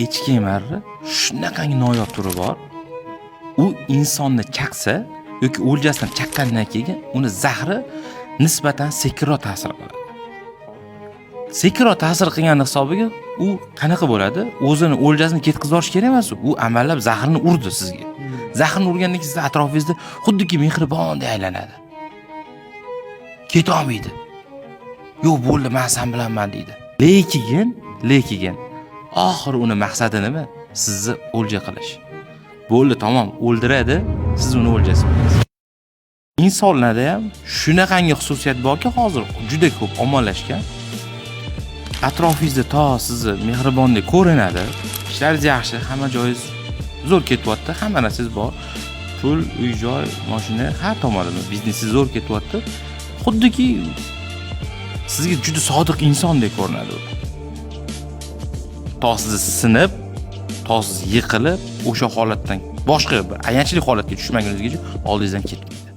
Echki emarni shunaqangi noyob turi bor. U insonni chaqsa yoki o'ljasini chaqqandan keyin uni zahri nisbatan sekinroq ta'sir qiladi. Sekinroq ta'sir qilgani hisobiga u qanaqa bo'ladi? O'zini o'ljasini ketkazib yuborish kerak emas, u amallab zahrini urdi sizga. Zahrini urgandan keyin sizni atrofingizda xuddiki mehribondek aylanadi. Ketolmaydi. Yo'q, bo'ldi, men san bilanman deydi. Lekin oxiri uni maqsadi nima? Sizni o'lja qilish. Bo'ldi, tamom, o'ldiradi, siz uni o'ljasi bo'lasiz. Insonlarda ham shunaqangi xususiyat borki, hozir juda ko'p ommalashgan. Atrofingizda to sizni mehribondek ko'rinadi. Ishlaringiz yaxshi, hamma joyingiz zo'r ketyapti, hamma narsangiz bor. Pul, uy, joy, mashina, har tomonlama biznesingiz zo'r ketyapti. Xuddiki sizga juda sodiq insondek ko'rinadi u. To sizni sinib, to siz yiqilib, o'sha holatdan boshqa bir ayanchli holatga tushmaguningizgacha oldingizdan ketmaydi.